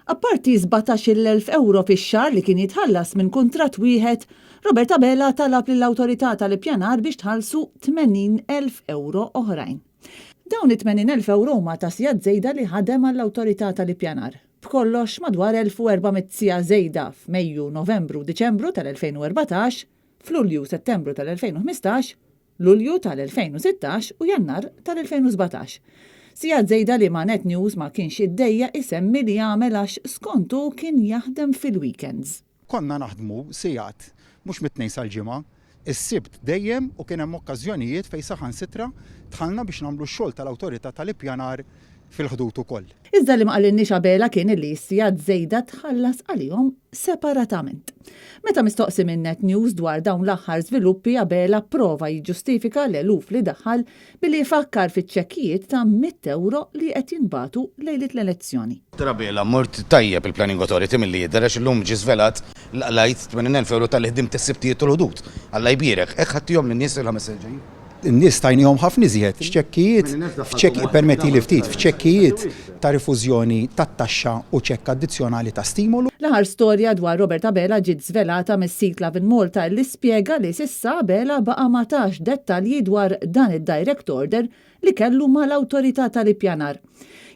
Apparti 17,000 ewro fix-xahar li kien jitħallas minn kuntratt wieħed, Robert Abela talab lill-Awtorità tal-Ippjanar biex tħallsu 80,000 ewro oħrajn. Dawn it-80,000 ewro huma ta' sigħat żejda li ħadem għall-Awtorità tal-Ippjanar. B'kollox madwar 1,400 siegħa żejda f'Mejju, Novembru u Diċembru tal-2014, f'Lulju u Settembru tal-2015, Lulju tal-2016 u Jannar tal-2017. Sigħat żejda li ma' Net News ma kienx iddejjaq isemmi li għamel għax skont hu kien jaħdem fil-weekends. Konna naħdmu sigħat mhux mit-Tnejn sal-Ġimgħa, is-Sibt dejjem u kien hemm okkażjonijiet fejn saħansitra dħalna biex nagħmlu x-xogħol tal-Awtorità tal-Ippjanar fil-Ħdud ukoll. Iżda li ma qalilniex Abela kien illi s-sigħat żejda tħallas għalihom separatament. Meta mistoqsi minn Net News dwar dawn l-aħħar żviluppi Abela pprova jiġġustifika l-eluf li daħħal billi jfakkar fiċ-ċekkijiet ta' 100 ewro li qed jinbagħtu lejliet l-elezzjoni. Dottor Abela, mort tajjeb il-Planning Authority milli jidher għax illum ġie żvelat li qlajt 80,000 ewro talli ħdimt is-Sibtijiet u l-Ħdud. Alla jbierek. Hekk ħadtihom lin-nies il-ħames snin ġejjin? In-nies tajnihom ħafna iżjed f'ċekkijiet, f'ċekk, permettili ftit, f'ċekkijiet ta' rifużjoni tat-taxxa u ċekk addizzjonali ta' stimolu. L-aħħar storja dwar Robert Abela ġiet żvelata mis-sit Lovin Malta li spjega li s'issa Abela baqa' ma tax dettalji dwar dan id-direct order li kellu mal-Awtorità tal-Ippjanar.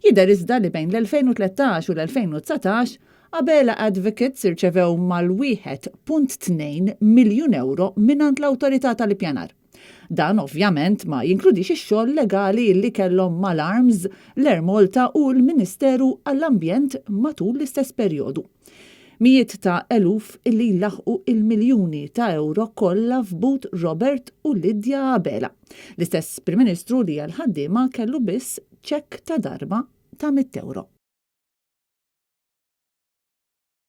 Jidher iżda li bejn l-2013 u l-2019 Abela Advocates irċevew mal-1.2 miljun ewro mingħand l-Awtorità tal-Ippjanar. Dan ovvjament ma jinkludix ix-xogħol legali li kellhom mal-ARMS, l-Air Malta u l-Ministeru għall-Ambjent matul l-istess perjodu. Mijiet ta' eluf illi jlaħħqu il-miljuni ta' ewro kollha f'but Robert u Lydia Abela. L-istess Prim Ministru li għall-ħaddiema kellu biss ċekk ta' darba ta' 100 ewro.